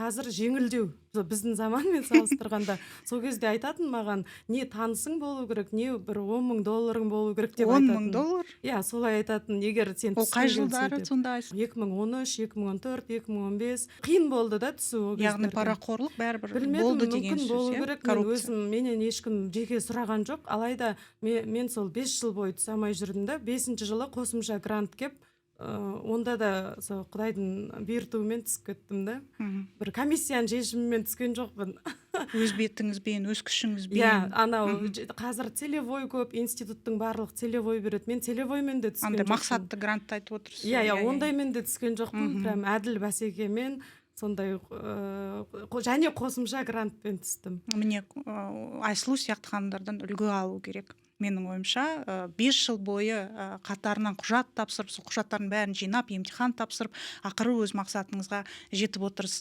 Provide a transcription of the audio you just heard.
Қазір жеңілдеу біздің заманмен салыстырғанда. Сол кезде айтатын маған: не танысың болу керек, не бір 10 000 долларың болу керек деп 10 000 айтатын. доллар? Иә, солай айтатын, егер сен Ол қай түскің келсе жылдары деп. сонда? 2013, 2014, 2015. Қиын болды да түсу ол Яғни кездерде. парақорлық бәрібір Білмедім, болды деген мүмкін, сөз, болу иә? керек. Мен Коррупция. өзім, менен ешкім жеке сұраған жоқ. Алайда мен сол 5 жыл бойы түсе алмай жүрдім да, бесінші жылы қосымша грант кеп, онда да сол құдайдың бұйыртуымен түсіп кеттім да. Бір комиссияның шешімімен түскен жоқпын. Өз бетіңізбен, өз күшіңізбен. Иә, анау қазір целевой көп, институттың барлық целевой береді. Мен целевоймен де түскен Андай жоқпын. мақсатты грантты айтып отырсыз. Иә, ондаймен де түскен жоқпын. Прям әділ бәсекемен, сондай және қосымша грантпен түстім. Міне, Айсұлу сияқты ханымдардан үлгі алу керек, менің ойымша. 5 жыл бойы қатарынан құжат тапсырып, сол құжаттардың бәрін жинап, емтихан тапсырып, ақыры өз мақсатыңызға жетіп отырсыз.